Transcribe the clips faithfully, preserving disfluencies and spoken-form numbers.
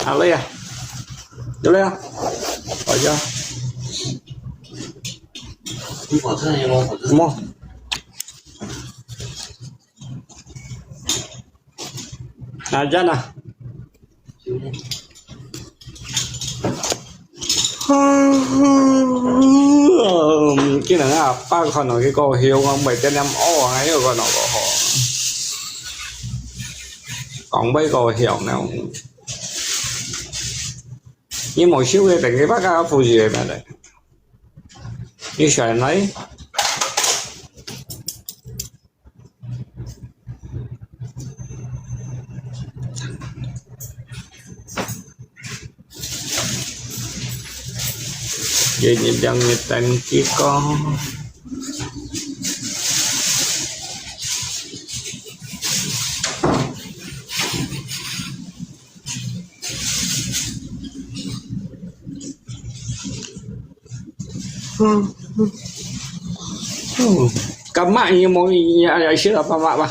啊，累啊，有累啊，好呀。什么？啊，这样啊。 今日阿爸看到佢高興，我毋會點點屙啊，又看到个吼。講會高興呢。你無收个，等佢爸爸付錢个咩咧？你選來。 Jadi yang nyetan kiko. Kamak ni mo ya ya sila pa mak ba.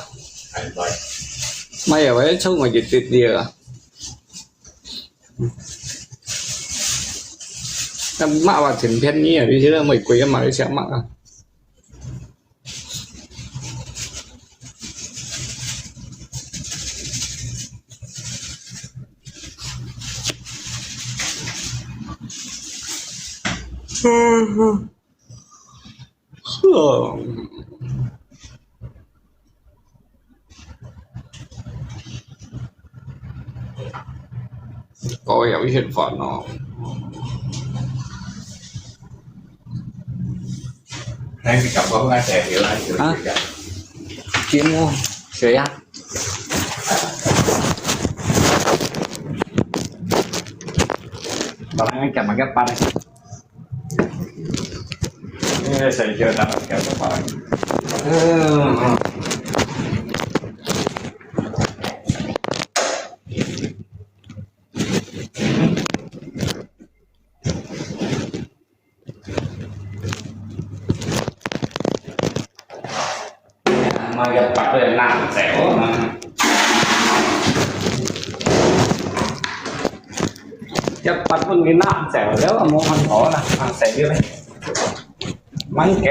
Mai ya wei chung mo jit jit dia. Kamak ba 挺便宜啊，你现在玫瑰嘛，你想嘛啊。 高油一饭哦。啊？金哦，谁呀？把那个干嘛给搬了？ 一百分你拿走了，無辦法啦，拿走了嘞。蠻嘅。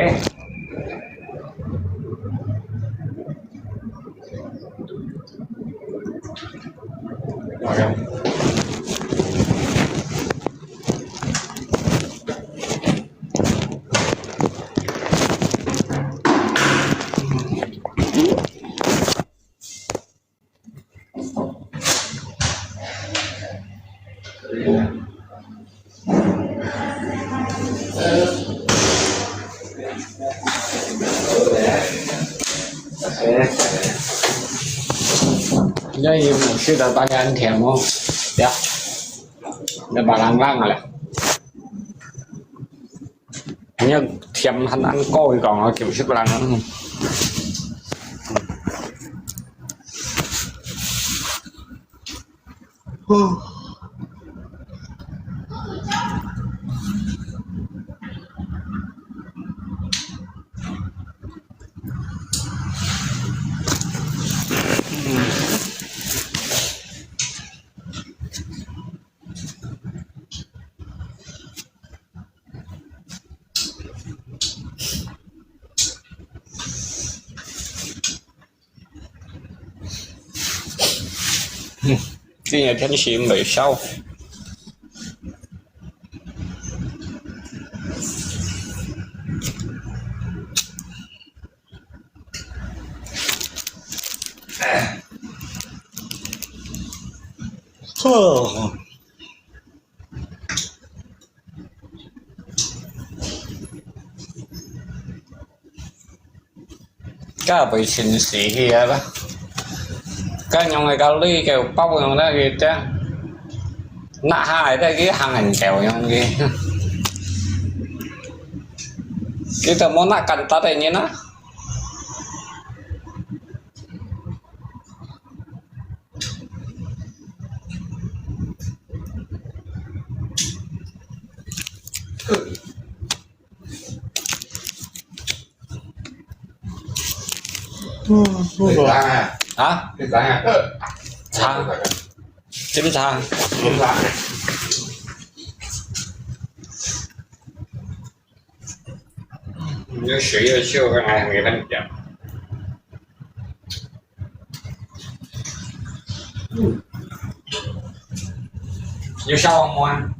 Jadi, maksud apa yang dia mau? Ya. Ada barang-barang lah. Hanya tiap han ăn kau ikang, ah, kiểm soát lăng. Hm, 今日天氣毋會燒。哦。 該會清洗去啊啦。該用个咖哩个包用那个的，拿下來再去行很久用个。你都無拿簡單的人啊。 嗯，不错。啊？啊？你怎样？长。Chính xác. Chính xác. Nó sủi xiu, xiu cái này người ta chậm. Nó sao không ăn?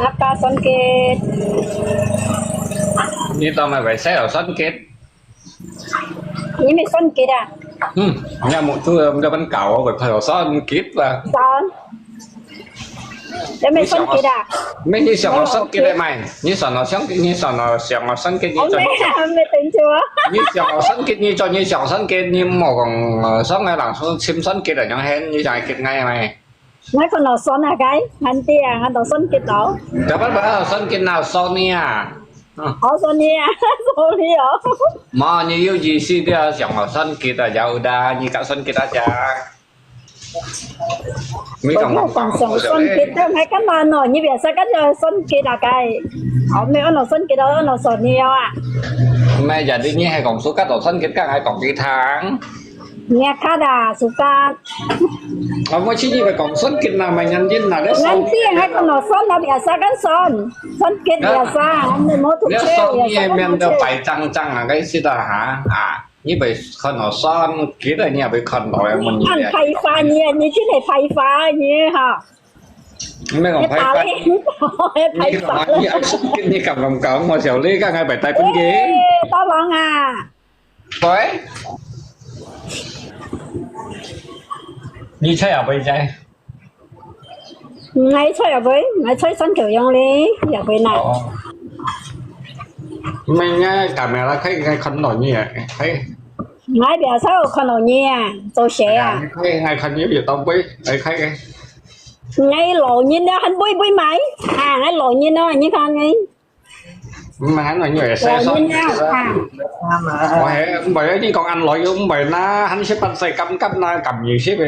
Apa songkit? Ni tao mai bai sai lo songkit. Ni mai songkit ah? Hmm, ni mu tu dia ban kau ko kau songkit lah. Son. Ni mai songkit ah? Mai ni song lo songkit mai. Ni song lo songkit, ni song lo song lo songkit ni. Mai mai tengok. Ni song lo songkit ni cho ni song songkit ni mo kong song ai lang song chim songkit ah yang hen ni jai kit ngai mai. Ngai ko no son ah kai, ngan ti ah, ngan to songkit to. Dapat ba songkit na son ni ah. Oh son ni ah, sorry oh. Mo ni yo ji si dia song lo songkit ah, ya udah ni ka songkit aja. 没讲讲讲，我讲哎。Songkit to ngai kan ma no, ni biasa kan songkit ah kai. Oh mai ono songkit to ono son ni ah. Mai jadi ni hai kong suka to songkit kan hai kong kitang. Ni kat ah suka. Aku cini bai kong songkit na mai nyan jin na le. Ngan ti hai kong no son na biasa kan son. Songkit biasa, ni mo tu. Dia son ni biasa kan yang dia bai cang cang ah, kai si dah ha. Ah. 你會看到山，其實你也會看到个問題啊。你看開發，你，你真係開發，你哈。你講開發，你打你，你開發。你敢敢講？我笑你，敢係會帶分佢？誒，大王啊！喂？你猜也會猜？ 𠊎猜也會，𠊎猜山口洋哩，也會啦。哦。毋係，𠊎camera開，𠊎看到你啊，開。𠊎biasa有看到你啊，做事啊。哎呀，你開，𠊎看你有到尾，𠊎開个。𠊎老人了，還會會買？啊，𠊎老人了，你看你。 毋係，你會使上。我係，毋係，你講恁耐又毋係啦，還識不使咁急啦，咁要識个。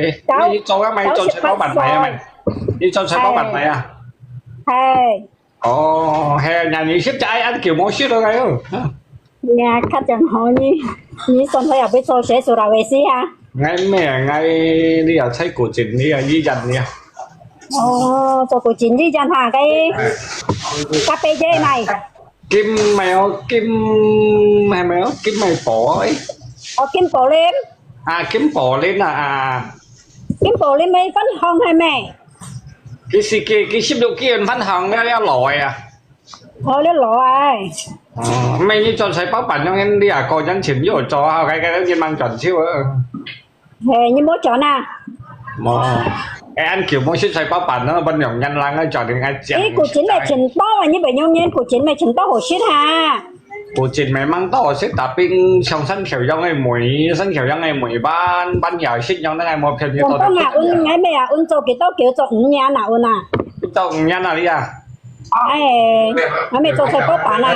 你做啊，咪做菜包飯賣啊，咪。你做菜包飯賣啊？係。哦，係啊，人要識就愛恁久無識到个喲。呀，較正好你，你上台也會做些出來个事啊？ 𠊎咩啊？𠊎你啊，在古井你啊，醫院你啊。哦，做古井醫院哈，該咖啡姐買。金咩哦，金係咪哦？金咩寶誒？哦，金寶蓮。啊，金寶蓮啊，啊。金寶蓮咩分行係咩？佢係佢佢十六幾人分行了了來啊。 哦，你老啊！哦，毋係你做菜包飯樣，你啊個人情又做啊，該个你慢轉手啊。嘿，你無轉啊？無。哎，恁久無食菜包飯咯，分兩人人个轉定个講。誒，古井个盡多啊，你毋用念古井个盡多好食哈。古井个蠻多好食，tapi上山口洋个梅，山口洋个梅飯，飯也食樣，那个無便宜到。廣東啊，阮，𠊎妹啊，阮做幾多久做五年啊，阮啊。做五年啊，你啊？哎，還沒做菜包飯啊？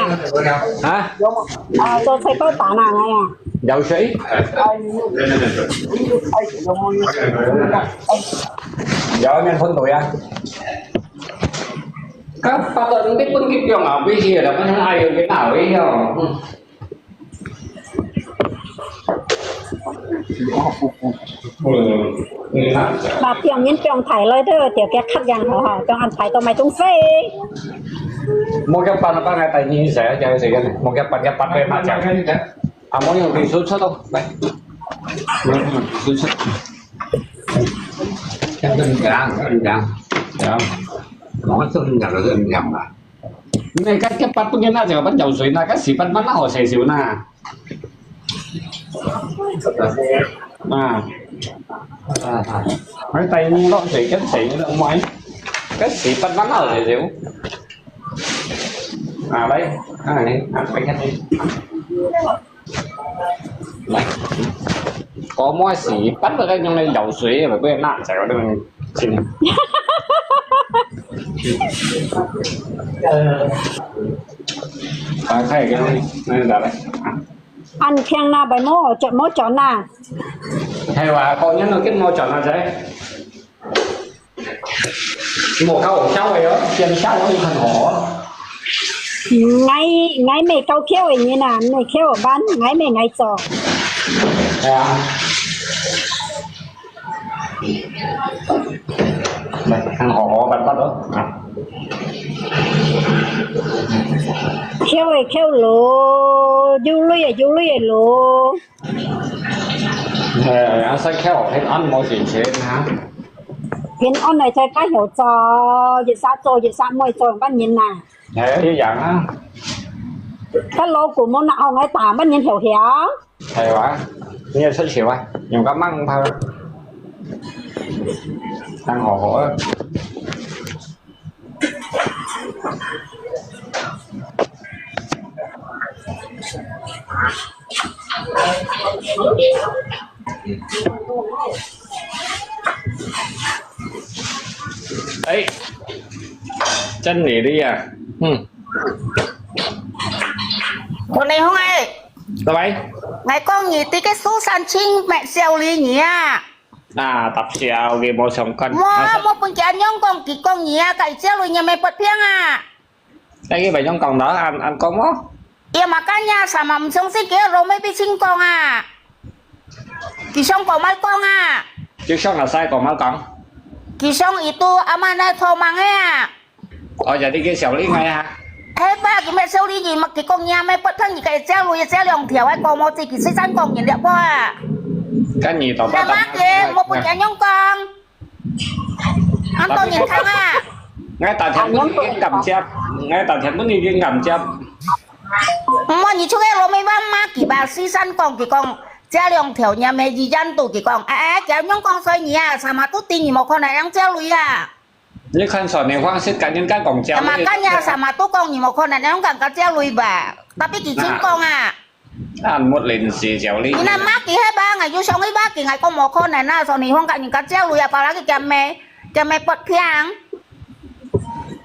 啊？啊，做菜包飯啊，哎呀。舀水？舀一面盆水啊。該發到你分佢放啊，危險啦，反正還有佢哪位哦。嗯。 嗯，嗯，啊。那放人放大來都，就佢較樣好哈，放恁大都買東西。莫佢搬啊搬啊，帶你食啊，食啊食啊，莫佢搬佢搬佢拿走。啊，莫用你手出咯，來，莫用你手出。這樣子啊，這樣子啊，這樣，我這樣子啊，這樣子啊。 你該个八分鐘那就搬舀水那，該四分鐘那好洗手那。啊。啊，啊。我帶你落水跟水你都買，該四分鐘那好洗手。啊，來，啊，你，啊，來看你。 來，過門時，抿落去用來舀水，毋會拿走，對毋對？呃，打開个，來，來，來。恁慶啦，別無轉，無轉啦。係哇，過年都跟無轉啦，仔。 無較好笑个哦，先笑个你看哦。𠊎，𠊎乜搞笑个人啊，乜搞辦，𠊎乜𠊎做。係啊。來，看好好辦法哦，啊。笑个笑咯，有淚个有淚个咯。 誒，阿細口平安無事情哈。平安來在家後做，一下做一下妹做，半年啦。誒，一樣啊。佢老公無拿好，𠊎打半年後曉。係哇，你也出去哇，用個mang怕。當好好啊。 哎，真理理啊，嗯。我你好哎，各位，𠊎講你這個蘇三清賣小李你啊。 啊，搭笑佢無相干。哇，啊，莫分佢恁樣講，佢講你啊，該隻女人乜發病啊。該佢會樣講到，恁，恁講無？Iya makanya sama毋相信佢老妹被清講啊。佢想講麼講啊？就想阿細講麼講？佢想itu amanah thomang啊。 哦，jadi佢小李𠊎啊。係吧，佢乜小李，佢乜佢講你乜不聽，佢个隻鐳，隻兩條，還講無知，佢識生講人了吧？該你到底，那麼佢，莫分佢恁樣講。恁多人聽啊。𠊎打電話你已經敢接，𠊎打電話你已經敢接。毋，你出去老妹話嘛，佢吧，識生講，佢講，隻兩條，你乜一樣都，佢講，哎，哎，佢恁樣講，所以你啊，sama都對你無可能養隻鐳啊。 你看說你方式跟人家講教育。Makanya sama都講你無可能，你講个隻鐳吧，tapi佢真講啊。啊，沒聯繫教育。你那麼佢係吧，𠊎有想去吧，佢𠊎講無可能啊，說你講跟人家隻鐳啊，把那個叫咩，叫咩不聽。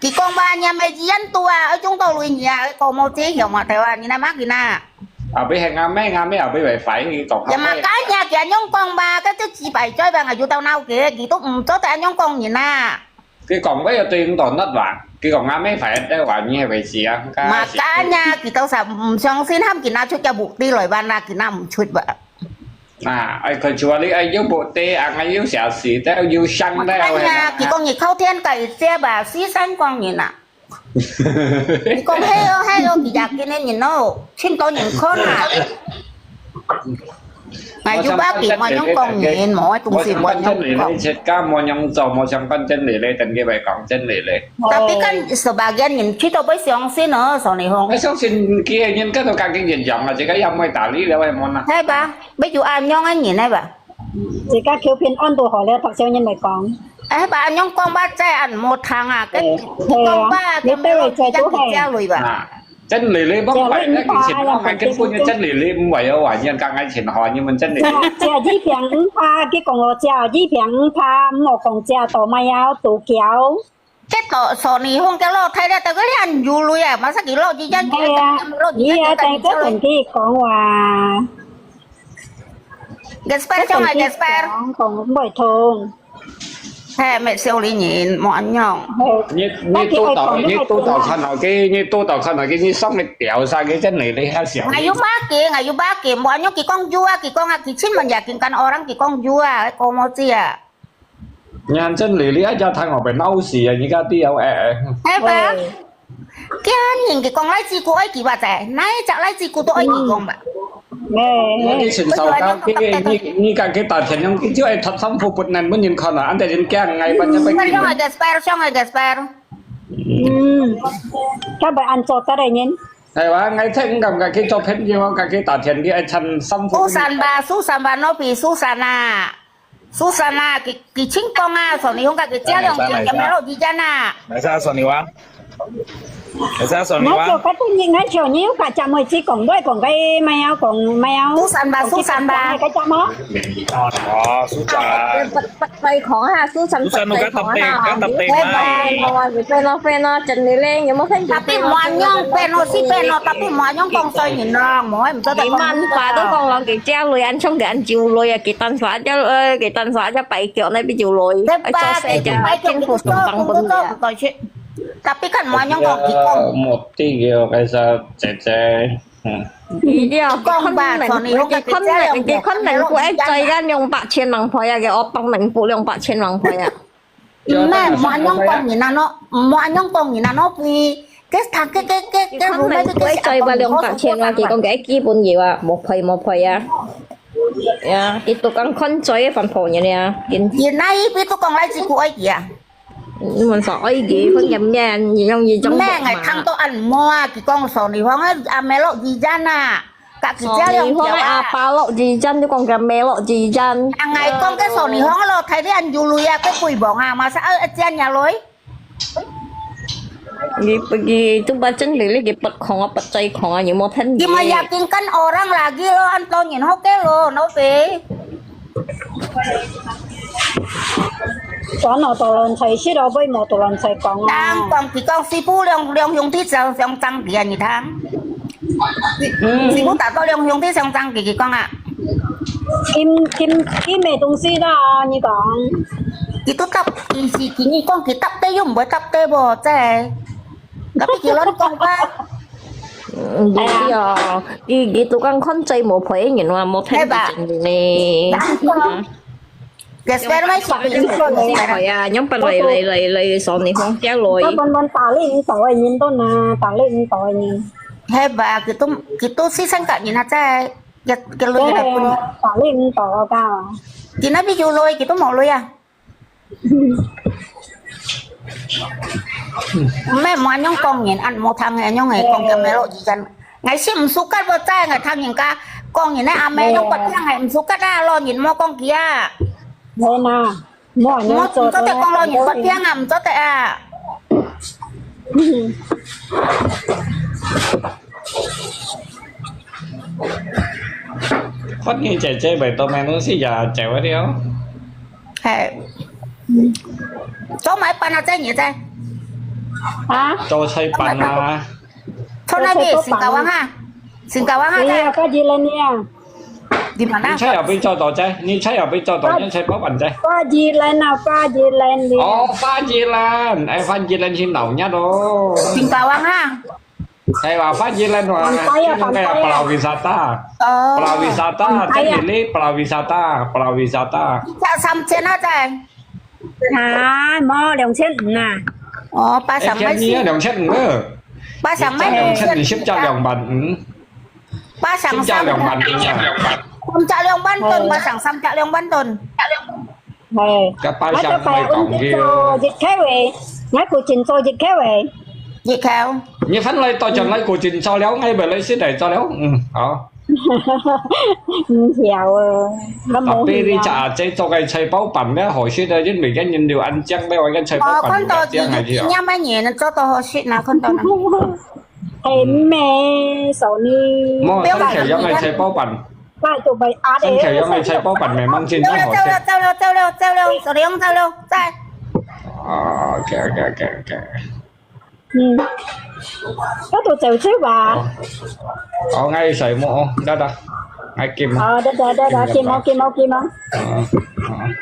佢講吧，你乜一樣都啊，愛中到鐳你啊，講無這樣嘛，對吧？你那麼佢那。啊，不係阿妹，阿妹啊，不會壞，你講。Ya makanya佢恁樣講吧，該就幾百歲吧，𠊎有到鬧佢，佢都毋做得恁樣講人啊。 佢講个有對應到not話，佢講阿妹快樂个話，你係會死啊？Makanya佢都係毋相信，喊佢拿出个目的來辦啦，佢拿毋出吧。啊，哎，佢就話你哎有目的啊，哎有小事，都有想到。Makanya佢講你靠天改借吧，四三光年啊。佢講係哦，係哦，佢也今年人哦，千多人看啊。 哎，有把佢莫樣講人，無个東西莫樣講。無相干真理咧，自家無樣做，無相干真理咧，等佢會講真理咧。Tapi kan sebagian人佢都會相信哦，所以講。𠊎相信佢个人，佢都家己人樣啊，自家也毋會打理了，會無啦。係吧？會有恁樣个人係吧？自家求平安都好了，讀小人來講。哎，把恁樣講吧，再恁無聽啊，跟，哎，講吧，哎呀，你對我做都係。跟佢家裡吧。啊。 真理理幫佢，佢前面講个根本个真理理毋會有話，人家愛前學，你們真理理。食，食一片毋怕，佢講我食一片毋怕，毋好講食到麼个都叫。這到索尼風个老太太，大家你還有鐳啊？Masa佢落一陣，係啊，落一陣，你啊，等這陣佢講話，个 spell 上个 spell，講講會通。嘿，咩少年人，無恁樣。你你多到你多到看到佢，你多到看到佢，你上面掉下佢，真係你遐小。我有巴結，我有巴結，無恁樣佢講有啊，佢講啊，佢親問也緊跟orang佢講有啊，講我知啊。 你還真理，你一家聽我被鬧死啊！你家啲有誒誒。係吧？驚人佢講來自古愛佢吧仔，哪一隻來自古都愛佢講吧。咩？你承受到佢，你你家佢打天亮，佢就愛脱衫褲不能不人看啊！安得人驚，𠊎把這，spell 上个个 spell，上个 spell。嗯，佢會安做得个人。係話，𠊎聽毋敢，佢做朋友，佢打天，佢愛穿衫褲。 Susan ba, Susan ba, no pi Susan ah. Susan ah, ki ki ching kong ah, so ni hong ka ki jia liang jia jia melo di jan ah. 哪是阿索尼哇？哪是阿索尼哇？那就該本人，那就你有个家妹子讲，我讲个，没有讲，没有。 Susan ba, Susan ba. 个家妹。哦，苏展。不不对，讲哈，苏珊苏珊，我刚不对，讲刚被刚哈。刚被拜拜，我被咯被咯，真的嘞，有没有看见？ Tapi mo anyong pen ho si pen ho, tapi mo anyong kong soy ni nong, mo em to 你慢话都讲了，给家里安充给安酒类啊，给单刷叫呃，给单刷叫白酒那边酒类，对吧？做事情政府上班本的。 Tapi kan mo anyong kong kikong. Một tí kìa cái sao, chế chế. Video 讲吧，从你个看了，你看了不爱追个两百千万块啊，给我帮忙补两百千万块啊。 Mẹ, mo anyong kong ni nano, mo anyong kong ni nano pi. Cái thằng cái cái cái cái 看了不爱追个两百千万，给讲给基本有啊，没赔没赔啊。呀，佢都讲看追个反婆人呀，跟 Yun na ipi to kong lai si ku ai kìa. 你们说爱结婚个面，你用一种 Mẹ ngai thang to ăn mo ah, kikong so ni hong a melo di jan ah. Ka ki 所 jia 以 liang 我 jia 阿 ah. 爸落之战，就讲个没落之战。 Ang ngai kong cái so ni hong lo thai di ăn yu lui ah, cái kui bong ah, masa ai jan ya lui. 你你都不真理，你不看啊，不追看啊，有没有骗你？ Di mo yakin kan orang lagi lo, ăn to nyin hok ke lo, no pe. 转了多人才去了，为么多人才讲 Tang 啊？ kong kikong si pu liang liang hong ti sang sang chang kìa ni thang. Si pu ta to liang hong ti sang chang kìa kikong ah. Kim Kim Kim没东西的啊，你讲。 Ki to tap, ki si ki ni kong ki tap te yung boy tap te bo, che. Tapi ki lon kong pa. 嗯，对啊，佢佢都讲看追无陪人话，无骗你真的呢。 Cái spell mai si ki ni kong. 系啊，用不来来来来，所以你放掉来。 Kapan man tali ni tawa nyin to na, tali ni tawa nyin. Heba, ki to ki to si sang ka ni na, che. Cái cái lui Kaya na pun. Tali ni tawa ka. Ki na bi yu lui, ki to mo lui ah. Mẹ mo anyong kong nyin ăn mo thang anyong ngai kong cái melo di jan. Ngai si msu kat bo chai ngai thang nyin ka kong nyin a mẹ anyong pat thang ngai msu kat a lo nyin mo kong kìa. Mo na, mo Mo anyong msu kat kong lo nyin pat thang am cho te a. 看你姐姐买多买东西也走了。 He. Cho mai pan a che nyi che. Ha? 做菜班啊， Cho na bi Singkawang ha. Singkawang ha Iya, che. Pajilan niya. Di mana? 你菜也被做到在，你菜也被做到，你菜包办在。 Pajilan na, Pajilan niya. 哦，花吉兰，哎，花吉兰去老家咯。 Singkawang ha. 哎，哇，花吉兰哇，Pampaya, 那个 Pampaya. Palawisata。 Oh. Palawisata，这里嘞，Palawisata，Palawisata。 Sa sam chen a che. Ha, mo, 两千五啊。 Oh, pasang mai 便宜啊， si. 两千五啊。 Pasang mai 两千五，两千。十只两万五。 Pasang 十只两万五啊。 Samca liang ban ton, pasang samca liang ban ton. Hey. 个 pasang 卖讲究。 Dịch khéo về. Ngay của trình cho dịch khéo về. Dịch khéo. 你翻来到将来过进做了，我咪来先来做了。嗯，好。 Không hiểu. Nó mù Tapi hiểu. 你这这做个菜包办了，好些的，因为跟人流安讲的，我跟菜包 Ồ, 办 con to 这样来 chị 去啊。 nha mai nhỉ, nó cho to ho shit nào con to nào. Thì mẹ sau ni. 莫，三条样个菜包办， Cái tụi bay á 三条 để. 样个菜包办，慢慢进 Châu 来 leo, 好 châu 些。 leo, châu leo, châu leo, châu leo, sorry, không châu leo, sai. 哦，OK，OK，OK，OK。嗯，該度走走吧。哦，哦，𠊎使無哦，得得，𠊎撳啊。好，得得得得，撳哦撳哦撳哦。嗯嗯。